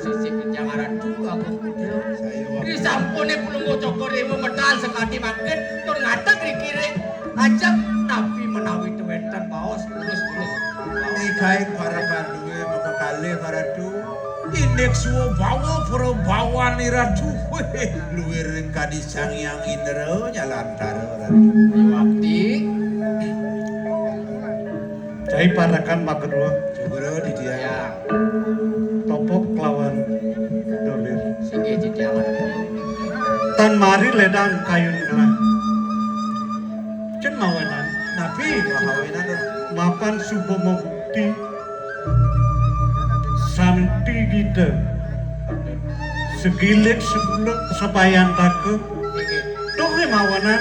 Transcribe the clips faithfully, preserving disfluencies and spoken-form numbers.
Sisip Rijang Ratu Agung Putra. Saya waktu Disampune Palungguh Cokor Dewa medal sakadi mangkin tur ngadeg ring kiring. Ajeng napi menawi wénten baos terus-terus. Nikaing para panduwé makakalih, Ratu. Indik suwa bawa para bawan, Ratu. Luwiring kadi Sang Hyang Indra nyalantara, Ratu. Wakti. Cai parekan makadua. Sugra di dia. Ya. Topok kelawan dolir. Singgih titiang. Tan mari ledang kayun gelah. Cén mawenan. Napi mawenan? Mapan suba mabukti santi gita. Segilik sepuluk sabayantaka. Tuh mawenan.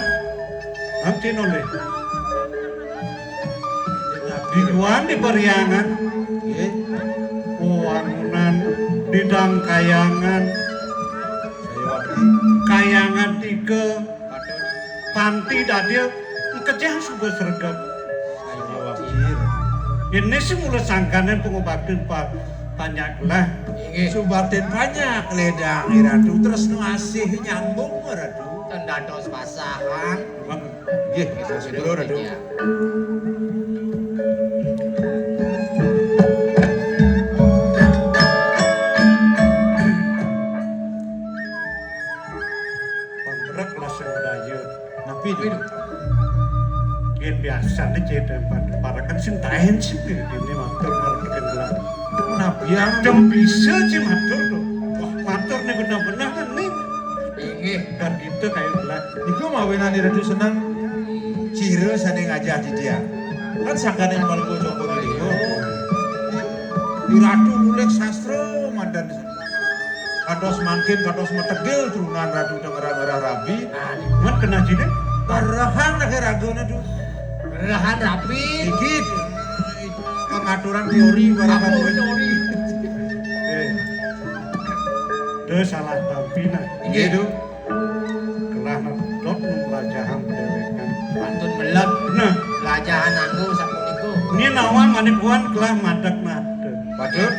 Nanti nolih. Diduan di Pariangan. Nggih. Wangunan di Dangkayangan. Saya wakti. Kayangan tiga. Panti dadia engkejang suba sregep. Saya wakti. Ini sih mula sangkanan pangubaktin pa-, panjak lah. Inggih. Subaktin panjak ledang, Ratu. Tresna asih nyambung, Ratu. Ten dados pasahan. Bang. Nggih, sampun, Ratu. Iya. Pamrek lasing daya. Napi to? Yén biasané cai tempat parekan sing taén sing ini matur marep kendelan. Napi yang Jam bisa cai matur to. Wah, matur né bener-bener kan nih. Inggih. Kan kita kayak gelah. Niku mawinan Ratu seneng. Cira sané ngajah titiang. Kan sangkaning Palungguh Cokor Dewa. Di Ratu Lulik Sastra mandan. Kados mangkin, kados metegil turunan Ratu Tangerang Ngerah Rabi. Nah, niku kan kena jine. Rerehang lagi ragane, Duh. Rerehang rabi. Iki pengaturan teori barang. Apa teori? Eh. Duh, salah tampi, nah. Inggih, Duh. Gelah medot mung lajahan dhewekan. Pantun melot. Nah. Lajahan anggo sapunika. Ini nawang manipuan gelah madeg madeg. Waduh.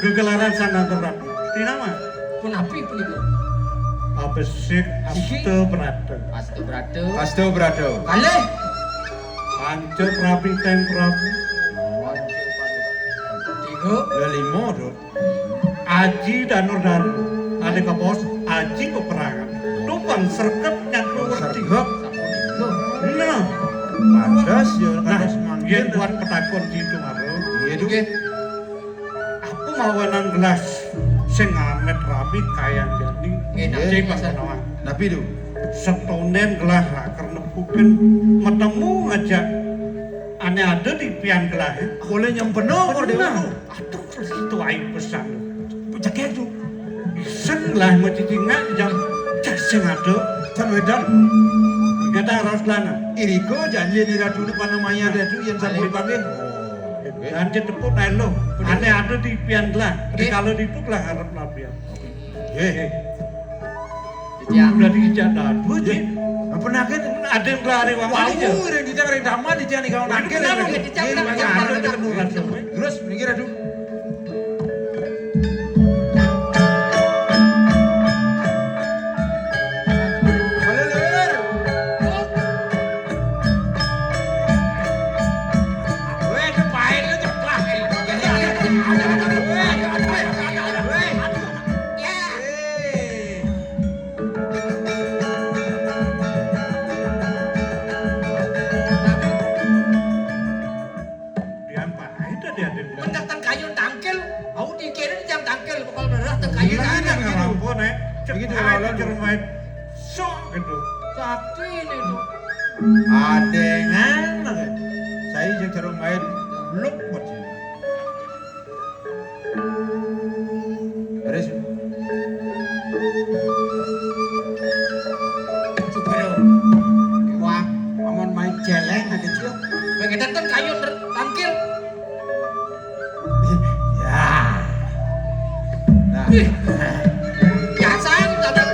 Gegelaran Sang Ratu. Tinama. Punapi punika? Abesik Iki? Asta Brata. Asta Brata. Asta Brata. Kalih. Panca Prabi Teng Prabu. Tiga. Lah lima, Duh. Aji Danur Daru, ane kabaos Aji Peperangan. Tumpang sregep nyangkru werti. Sregep. Nah. Pantes ya, nah, kados mangkin. Yen buat petakon gitu, Maro. Iya, Duh. Nggih. Apa mawanan gelas sing amet rabi kayang jani? Nggih, nggih. Cek Mas Nawang. Napi, Duh? Setonden gelah raker nepukin, metemu ngajak ane ada di pian gelah. Boleh nyempeno kok, Dewa. Bener. Aduh, itu aib pesan. Cekek, Duh. Isen lah mesti tinggal jam cek sing ada. Kan wedan. Kita harus lana. Iriko janji ni Ratu ni panamaya Ratu yang sampai panggil. Dan dia tepuk ae lo. Ane ada di pian gelah. Di kalau di itu gelah harap lah pian. Eh. Titiang. Udah dijak dadu aja. Apa nakin? Ada yang lari wang aja. Wau, yang dijak dari taman, dijak nih kawan nakin. Kenapa? Dijak, dijak, dijak. Terus, minggir, aduh. Halo, Lur. Weh, itu pahit lu ceplak. Weh, weh, weh. Ya. Eh. Dian pahit tadi ada bilang. Pendak teng kayun tangkil, au dikira di jam tangkil, bakal merah teng kayun. Gimana anak nggak gitu. Mampu, Nek? Begitu, cepat kalau cermai. Sok gitu. Sakti ini tuh. Adengan, saya jeung cermai luk buat sini. Beres. Coba dong. Wah, amun main jeleng ada cium. Bagi datang kayu ter-, tangkil. Ya. Nah. Ih. Biasaan datang.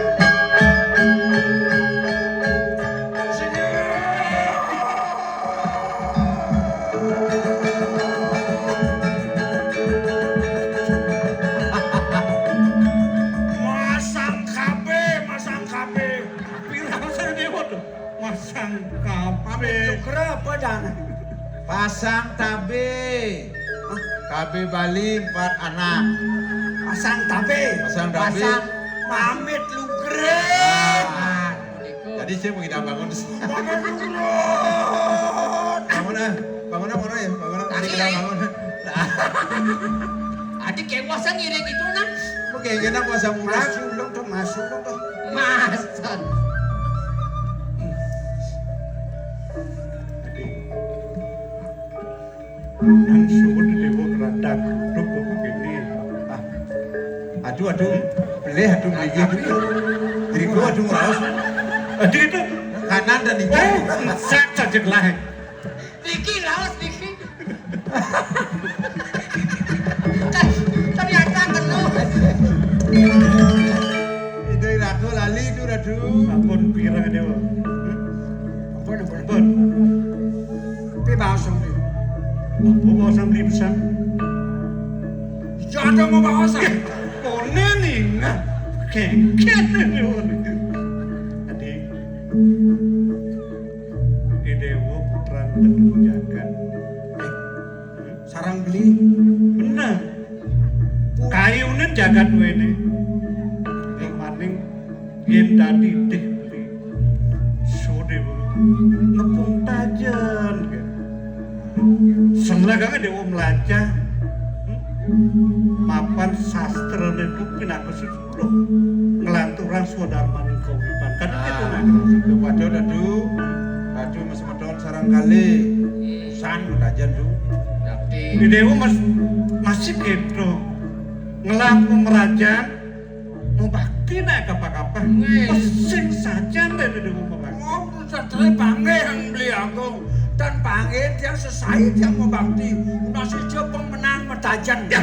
Pasang tabe. Hah? K B Bali empat anak. Pasang tabe. Pasang tabe. Pasang pamit lugré. Ah. Jadi saya mau kita bangun. Bangun lugré. Bangun ah. Bangun ah, bangun ah, ya. Bangun ah. Jadi kita bangun. Adik kayak puasa ngiring gitu nah. Oke, kita puasa murah. Masuk dong tuh, masuk dong tuh. Masan. Nang suwun dewa ngeradak duk kok kene. Ah. Aduh, aduh. Belih, aduh, belih. Diriku, aduh, raos. Aduh, itu. Kanan dan hijau. Oh, set saja lah. Niki raos, niki. Ternyata kena. Itu ratu lali itu, ratu. Ampun, pirang dewa. Ampun, ampun, ampun. Pi bahasa nih. Apa bahasa beli besar? Iya, ada mau bahasa. Konen ingat. Kengken. Adik. Idewa putran telu jagat. Sarang beli. Bener. Kayunen jagat wene. Ning maning yen dadi dih beli. Sude ngepung tajen. Seneng kangen dewa melajah. Mapan sastrane itu pinaka susu. Loh, nglanturang swadarmaning kauripan. Kan gitu, nah. Nah, itu padha, Dadu. Dadu mas medhon sarang kalih. San metajen, Du. Di dewa mas masih gitu. Ngelaku merajan, mau bakti naik apa-apa. Weh. Sing sajan deh di dewa mau bakti. Oh, sadere panggih yang beli aku. Dan panggih dia sesai dia mau bakti. Nasi jepang menang metajen. Ya.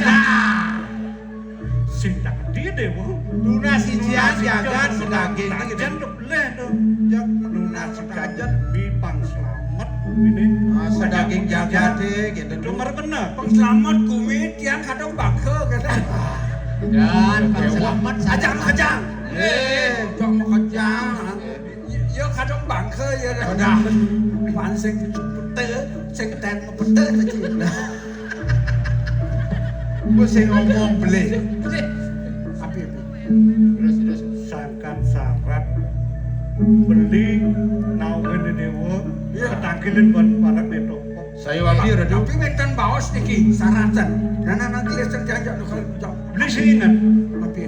Sing tak dia dewa. Tunas ijian jagat sedaging. Jan kebleh to. Jan tunas kajen. Bi pang selamat ini. Ah, sedaging jagat e, gitu. Cuma bener. Pang selamat kumi tiang kadang bangke gitu. Dan pang selamat aja kejang. Eh, jangan kejang. Ya kadang bangke ya. Udah. Pansing pete, sing ten pete aja. Engko sing ngomong beli. Api, api. Terus, terus. Sangkan syarat beli nawen dewa. Iya. Ketangkilin buat para beto. Saya wapi ya, Ratu. Tapi wenten baos niki syaratan. Nah, nah, nanti lesen diajak lo kalau kita. Beli sing ingat. Api.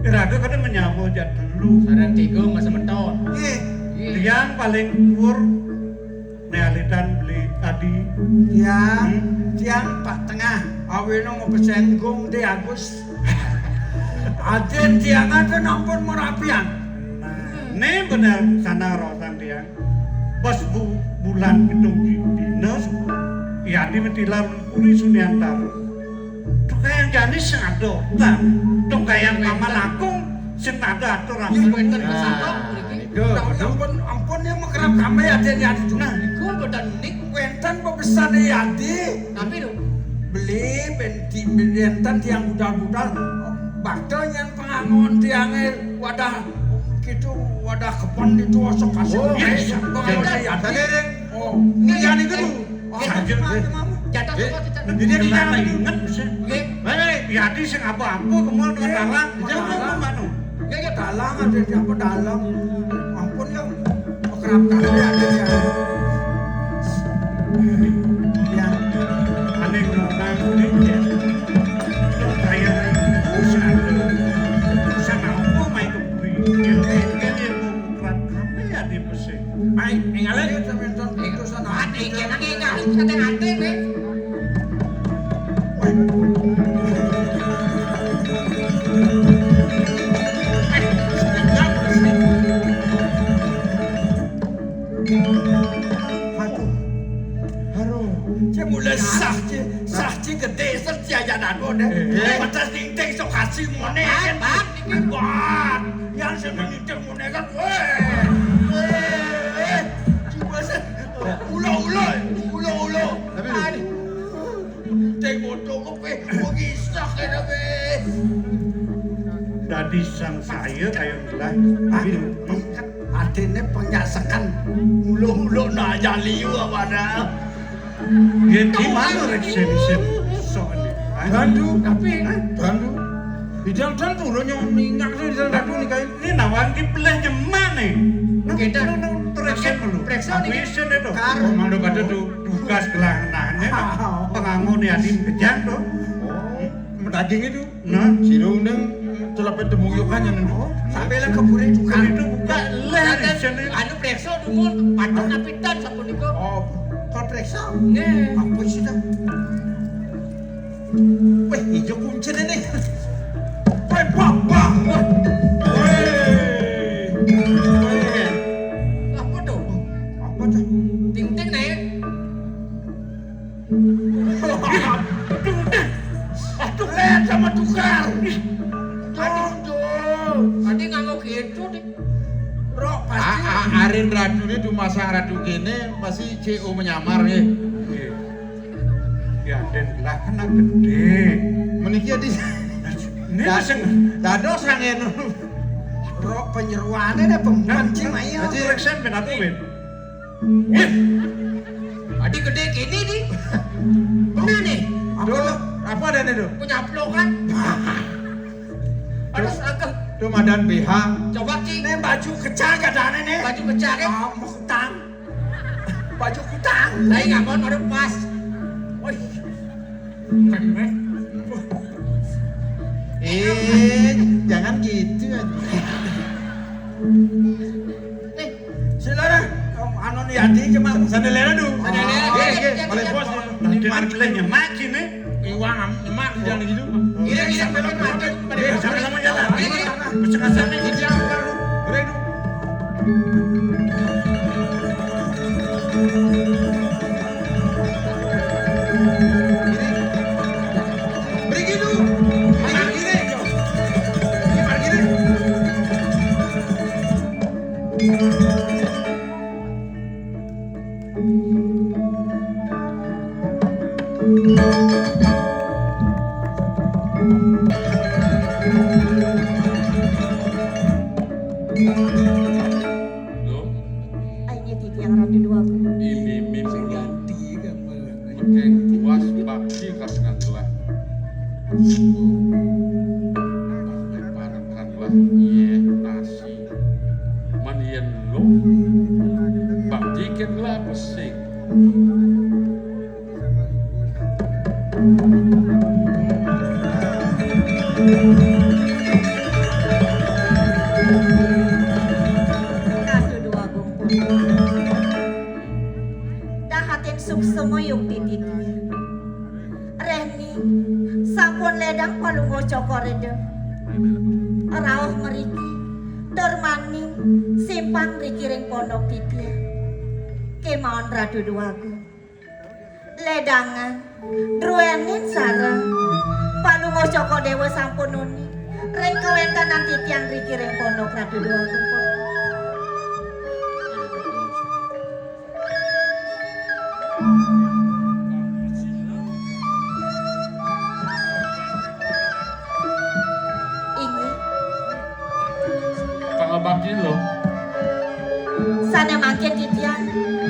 Iraga kada menyambut jat telu. Sarang tiga mas menton. Iya. Iya. Tiang paling dhuwur. Nealitan beli tadi. Tiang, hmm? Tiang Pak Tengah, aweno ngepesenggung de Agus. Aden tiang ada nampun merapian. Nah, ini benar sana rosan tiang. Pas bu, bulan pitung dina, ya di metilar puri suniantar. Tukayang jani sing ada utang. Tukayang pamalakung sing ada aturan. Yen wenten pesantren mriki. Nah, niku, ampun, ampun ya mekerap kami aja ya. Nah, niku mboten nik. Wenten pepesan ya di. Tapi lho. Beli ben di wenten tiang budal-budal. Bakte nyen pengangon tiange wadah gitu, wadah kepen itu osok kasih. Oh, iya. Pengangon ya di. Oh, iya niku. Jatuh, jatuh. Jadi kita inget bisa. Nggih. Weh, weh, Yadi sing apa-apa kemul dengan dalang. Jangan apa manu. Nggih, nggih, dalang ada siapa dalang. Ampun ya. Pekerap kami ada ya. Ya. Aneh ngomong ini ya. Kayak urusan. Urusan apa main kebri. Ini mau pekerap kami ya di pesing. Ai, engale. Ati kena engale kate ati kowe. Aduh. Aduh. Cek mulai sah, cek sah, cek gede, sah, cek aja nado deh. Eh. Batas dinding sok kasih mone. Bang, bang, iki. Wah, yang sing menitik mone kan. Weh. Weh. Coba sih. Ulo-ulo, ulo-ulo. Tapi lho. Aduh. Cek bodoh kowe, wong iso kene kowe. Dadi sang saya kaya ngelah. Tapi lho, Dene penyasekan uluk-uluk nak ajak liu apa dah? Nggih, di mana rek sing sing sok ini? Hah? Bandu. Tapi hah? Bandu. Bidang dan turun yang ningak tuh di sana bandu nih kain. Ini nawang ki pelih nyemak nih. Nang kita nang terus dulu. Periksa nih. Aku isin itu. Kar. Oh, malu pada tuh tugas gelangan nah, ini pengangon ya di kejang tuh. Oh, daging itu. Nah, sira undang celapet temuyukan yang nunggu. Sampai lah keburi tukang itu buka lah di sini. Anu periksa dulu, patut napitan sapunika. Oh, kok periksa? Nggih. Ampun sih dah. Weh, ijo kuncine nih. Weh, bang, bang. Weh. Weh. Apa tuh? Apa tuh? Ting ting nih. Aduh, aduh, lihat sama tukar. Aduh, aduh. Tadi nganggo gitu nih. Rok pasti. A-, a-, arin ratu ini dumasang ratu kene pasti C O menyamar nih. Nggih. Ya, Den, lah kan gedhe. Meniki ya di ini da-, sing dados angin. Rok penyeruane nih pembanci maya. Jadi reksen ben aku ben. Wih. Adi gedhe kene nih. Bener nih. Apa? Apa ada nih, Dok? Punya kan? Aduh, seragam. Tuh madan B H. Coba ki. Nih baju kecak gak ada nih. Baju kecak ya? Ah, mau kutang. Baju kutang. Saya nggak mau naruh pas. Wih. Keren, weh. Eh, jangan gitu. Nih, sila dah. Anu nih, adi cuma sana lera dulu. Sana lera. Oke, oke, oke, boleh bos. Nanti kan nyemak sini. Iwang nyemak jangan gitu. Iya, iya, makin, makin. Oke, sama-sama jalan. Iya, iya. Bersama-sama gitu. Udah itu. Mriki, Du. Mriki, Du. Mriki, Du. Lho, ayo titiang Ratu Dewagung. Ini mimpi. Mekeng puas bakti kasengan gelah. Parekan lah, iya, nasi. Man yen lo bakti ken lah pesik. Ratu Dewagung pun. Dahatin suksema yukti titiang. Reni, sampun ledang Palungguh Cokor Eda. Rauh mriki, tur mani simpang mriki ring pondok titiang. Kemawon Ratu Dewagung. Ledangan, druenin sareng Palungguh Cokor Dewa sampun nuni ring kawéntenan titiang mriki ring pondok Ratu Dewagung. Inggih. Pangabakti lo. Sané mangkin titiang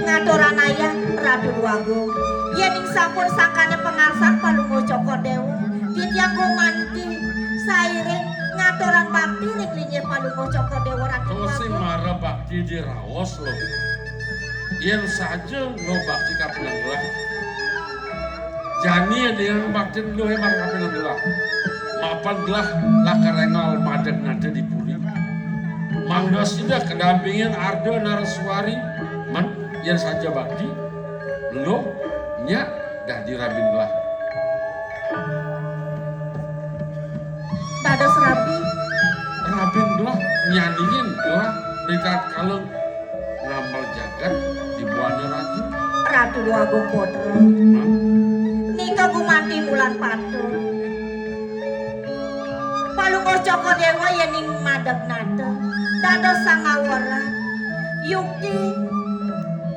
ngaturang ayah Ratu Dewagung. Yéning sampun sangkaning pangarsan Palungguh Cokor Dewa, titiang gumanti sairing ngaturang bakti ring linggih Palungguh Cokor Dewa Ratu Dewagung. Tusing mara bakti diraos lo. Yén saja lo bakti kapining gelah. Jani ning bakti luwih marang kapining gelah. Mapan gelah lakar énggal madeg nada di puri. Mangda sida kadampingin Arda Naraswari, men yén saja bakti, lo nyak dadi rabin gelah. Dados rabi. Rabin gelah nyaniin gelah ritatkala kalung ngamel jagat di buana ratu. Ratu Déwagung Putra. Hah? Nika gumanti mulan patut. Palungguh Cokor Déwa yéning madeg nada dados sang awara. Yukti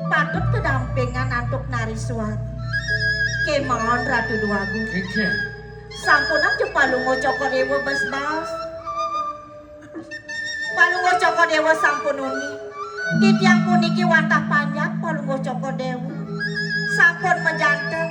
patut kedampingan antuk Naraswari. Kemawon Ratu Déwagung. Kéngkén. Sampun aja Palungguh Cokor Déwa bas-bas. Palungguh Cokor Déwa sampun uni. Titiang puniki wantah panjak Palungguh Cokor Dewa. Sampun majanten.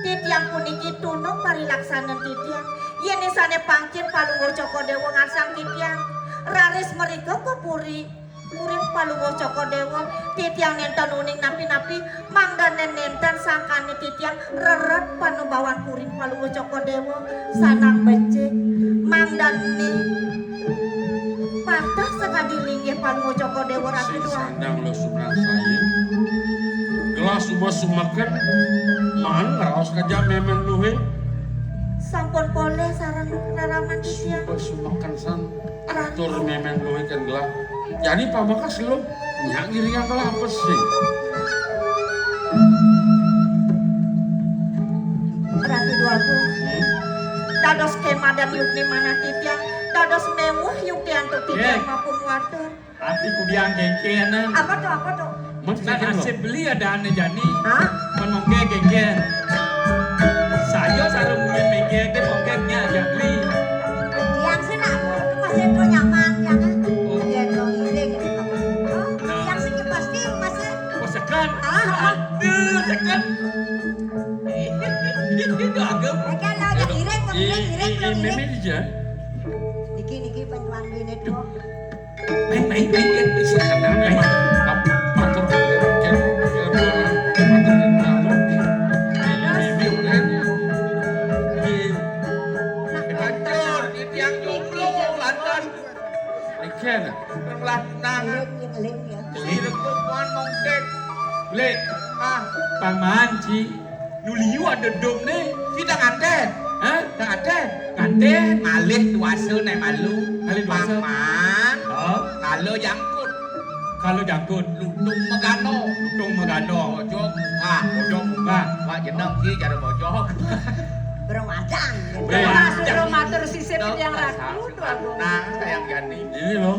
Titiang puniki tunung parilaksanan titiang. Yén isane pangcin Palungguh Cokor Dewa ngarsang titiang, raris mrika ka puri. Puri Palungguh Cokor Dewa, titiang nenten uning napi-napi, mangdane nenten sangkane titiang rered panubawan puri Palungguh Cokor Dewa, sanang becik, mangdane patah sakadi linggih Palungguh Cokor Dewa Ratu. Sing Dua. Sandang lo sumrang saya. Gelah suba sumeken, maan ngraos ka jam mémén luhe. Sampun polih sareng raraman titiang. Suba sumeken san. Atur mémén luhe kan gelah. Jani pamekas lo, nyak ngiringang gelah apa sih? Ratu Dwagung. Hmm? Dados kemadan yukti manah titiang, dados mewuh yukti antuk titiang. Eh. Mapun watur. Ati kudiang kéngkénan. Apa to, apa to? Mas, nah, kéngkén lo. Nasib beli adané jani. Hah? Mén mongké kéngkén. Saja sareng mungkin mengké ké mongké nya ajak beli. Tiang sih nak, aku masih to nyaman, ya kan? Oh. Iya, to, iya, gitu. Oh, nah. Tiang sih pasti masih. Oh, seken. Ah, ah. Aduh, seken. Itu agam. Oke, lah, udah irit, irit, irit, irit. Mémé dija. Niki, niki, penjual ini, to. Main, main, main, main. Bisa kenal memang. Matur, matur, matur. Hancur, di tiang jomblo, lantas. Ikan. Ngelah tenang. Eling, eling, ya. Direngkuh pohon mongkek. Lek. Ah. Paman, Ci. Nu liu ada domné. Kita nganten. Hah? Nganten. Nganten. Malih duasa né malu. Malih duasa. Paman. Oh. Kala jangkut. Kala jangkut. Lutung megano. Lutung megano. Bojog mungah. Bojog mungah. Wak jeneng ki cara bojog. Berwadang. Wéh. Wah, sudah matur sisip yang ragu. Nah, sayang jani. Ini loh.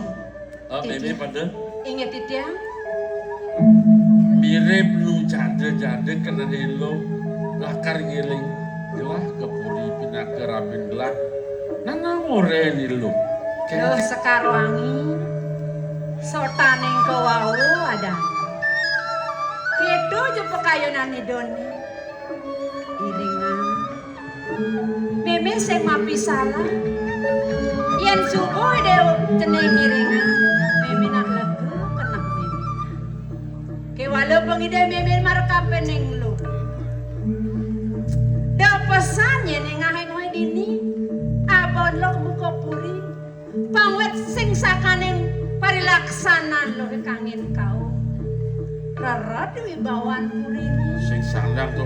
Oh, Mémé pada. Inggih titiang. Mirip nu jada-jada kena delo, lakar ngiring gelah ka puri pinaka rabin gelah. Nana moren ilo. Loh, Sekar Wangi. Sotaning kawau adan. Kéto ja pakayunan iduné. Iringan. Mémé sing mapisalah. Yén suba Ida cening ngiringan, mémé nak lega keneh mémé. Kéwala pang Ida mémé marekapining luh. Da pesan yén ngahe-ngahe dini. Abon lo buka puri. Pangwit sing sakaning parilaksanan luh kangin kaum. Rered wibawan purine. Sing sandang to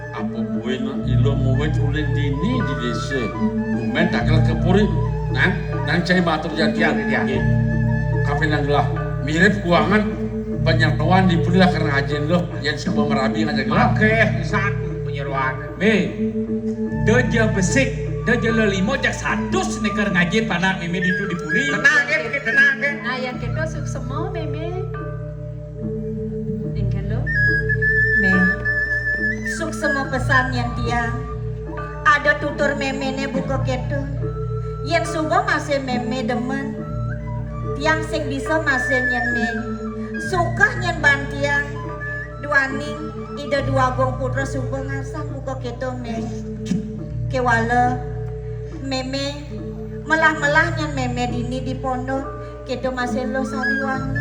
apa buin ilo muwit ulin dini di desa. Gumen takel ke puri. Nang, nang cai matur jantian. Iya, iya. Nggih. Kapining gelah mirip kuangan panyeroan di puri lakar ngajin luh yen suba merabi ngajak gelah. Oke, pisan panyeroan. Mé, da ja besik, da ja lelima, jak satus nékar ngajin panak mémé ditu di puri. Tenang, ké, ké, tenang, ké. Nah, yén kéto suksema, mémé. Ning kélo. Mé, suksema pesan yén tiang. Ada tutur méméné buka kéto. Yén suba masih mémé demen. Tiang sing bisa masih nyén mé. Sukeh nyén ban tiang. Duaning Ida Dwagung Putra suba ngarsang buka kéto, Mé. Kéwala, mémé, melah-melah nyén mémé dini di pondok, kéto masih lo sariwani.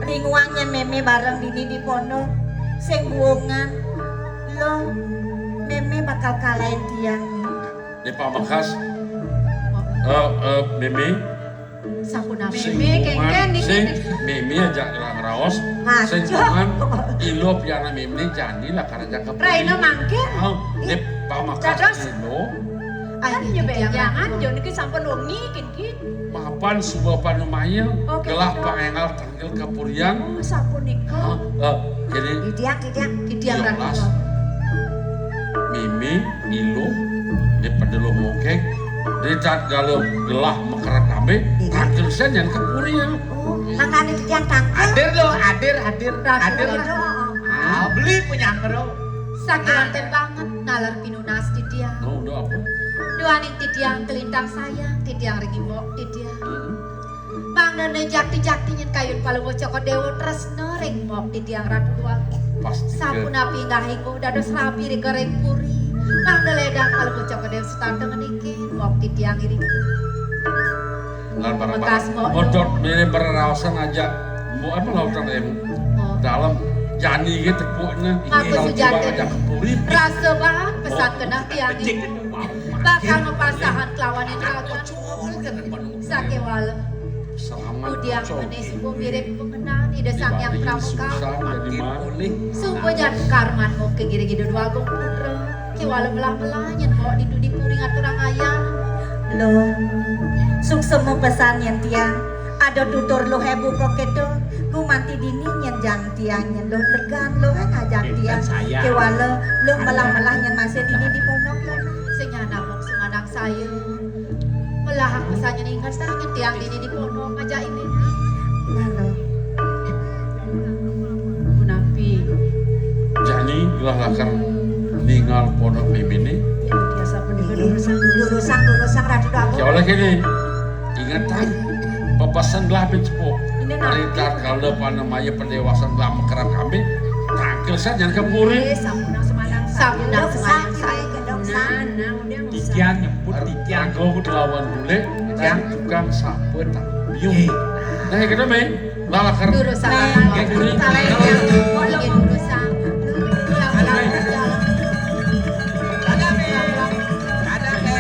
Ringuang nyén mémé bareng dini di pondok, sing buungan, lo, mémé bakal kalahin tiang. Di pamekas, eh, eh, mémé, Sapunapi? Sing mémé kéngkén niki. Sing mémé ajak ngraos. Ngaco. Sing kuman ilo piana mémé jani lakar ajak ka puri. Raina mangké. Oh, dep pamakas dados ilo. Kan ya benjangan, yo niki sampun wengi kén ki. Mapan suba panumaya, gelah pangénggal tanggel kapurian. Oh, sapunika. Ah, eh, jadi titiang, titiang. Titiang. Mémé, iluh, di pedeluh mokek, di tat gala gelah mekeret ambe, tangkil sen yang kepuri ya. Oh, mangkane titiang tangkil. Hadir lo, hadir, hadir, hadir. Lo. Ah, beli punya kero. Sakiranten banget nalar pinunas titiang. Oh, udah apa? Duaning titiang kelintang sayang, titiang ring imbok titiang. Mangda jakti-jakti nyen kayun Palungguh Cokor Déwa tresna ring mok titiang Ratu Déwa Agung. Pasti. Sapunapi inggih ingguh dados rabi ring puri. Mangda ledang Palungguh Cokor Déwa setata ngeniki mok titiang iriki. Lan para bekas mok modot mene pereraosan aja. Mok apa lautan em? Mok. Dalem jani ge tepukne. Ngaku sujati. Aja puri. Rasa banget pesan kenah tiang ini. Bakal mapasahan kelawan iraga. Sakéwala. Udiang menih suba mirib pamengan Ida Sang Hyang Pramukama. Suba jani karman mok ring Ida Déwa Agung Putra. Kéwala melah-melah nyen mok ditu di puri ngaturang ayah. Luh, suksma pesan nyen tiang. Ada tutur luh ébu kok kéto. Gumanti dini nyen jang tiang nyen luh legan, luh ngajak tiang. Kéwala luh melah-melah nyen masih dini di pondok. Sing nyanan mok sumandak saya. Melahang pesan nyen inget sanget tiang dini di pondok ngajak ini. Lalu. Punapi. Jani gelah lakar ningal pondok mimine. Lurusang, lurusang, lurusang, Ratu Dago. Ya oleh kene. Ingetan. Pepesan gelah bin sepuh. Ini nanti. Ari tatkala panamaya pendewasan gelah mekeran kami. Tangkil saja ke puri. Eh, sampunang semanang. Sampunang semanang. Nah, nah. Tiang nyebut tiang. Agung lawan bule, tiang tukang sapa tak biung. Nah, kita main. Lalakar. Durus salah. Nah, kayak gini. Salah ya. Kalau durus salah. Ada, ada. Ada, ada. Ada, ada.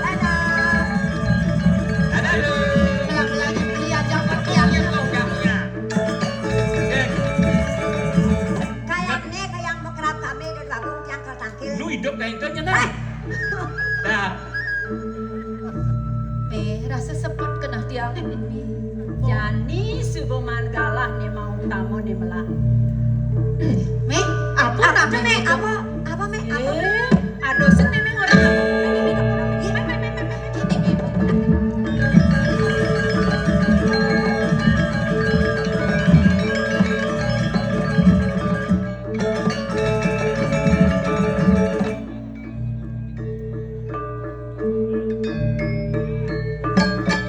Ada, ada. Belang-belang beli aja pakai yang Kayaknya kayak mau kerap kami di Lampung yang kertas. Lu idup kayak itu nyenah. Dah. Eh, rasa sepet kenah tiang ini. Jani suba maan galah né mau utama né melah. Mé, apa, apa, Mé? Apa, apa, Mé? Apa? Eh, aduh, sing né, Mé, orang apa? Mé, Mé, Mé, apa, Mé? Mé, Mé, Mé, Mé, Mé. Ini, Mé.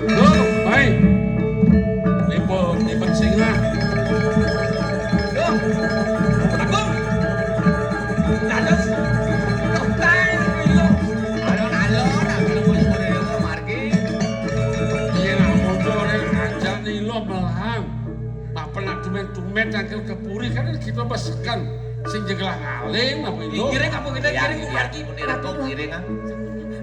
Duh, baik. Nipu, nipu singa. Duh, Agung. Dados. Duh, baik, Agung. Alon-alon, alon-alon, margi. Iya, nah, motor yang aja nih lo melahang. Apa nak tumen-tumen tangkil ke puri kan kita besekan. Sing jegelah ngalih, apa itu? Ngiring apa kita ngiring, iya, margi, bener apa ngiring, ah?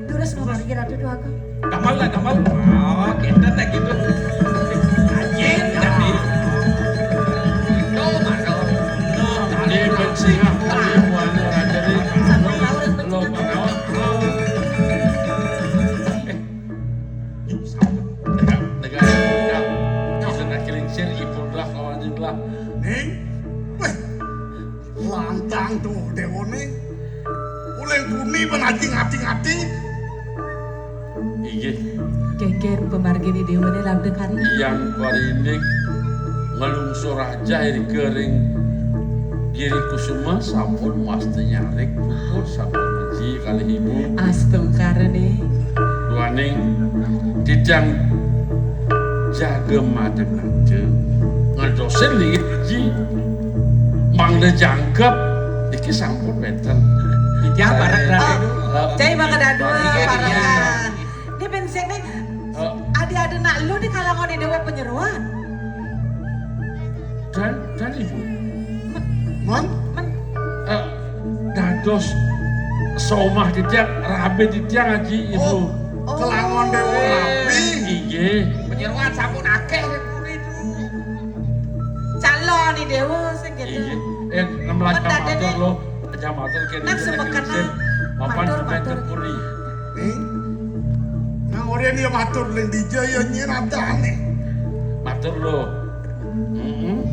Terus mau margi Ratu Dwagung. Gampang lah, gampang. Oh, kita tak gitu. Anjing, tapi. Tuh, mano. Tuh, tali pensinga, tali buana raja ni. Lo pengawa. Eh, yuk, sama. Negara, negara, negara. Bisa nak kelingsir, ipun lah, kawan lah. Ning, weh, Lantang tuh déwané. Uling puni pan aji ngati-ngati. Inggih. Kénkén pamarginé déwané labda kari. Yang parinik ngelungsur aja ring Giri Kusuma sampun masti nyarik puput sampun aji kalih ibu. Astungkarané. Duaning titiang jaga madeg-madeg. Ngantosin linggih aji. Mangda jangkep, niki sampun wénten. Titiang parek, Raden. Cai maka dadua, parek. Ini bensin nih. Adi ada nak lu di kalangan di Dewa Penyeruan. Dan, dan Ibu. Men? Men? Eh, dados somah titiang, rabi titiang, Aji, Ibu. Oh, kelangon Dewa rabi. Inggih. Penyeruan sampun akéh di puri, Du. Calon di Dewa sing gitu. Inggih. Eh, ngemlak matur lo. Aja matur kéné. Nang sumekenan. Mapan matur, matur. Puri. Ning, nang orén ya matur ling dija ya nyén adané. Matur lo. Heeh.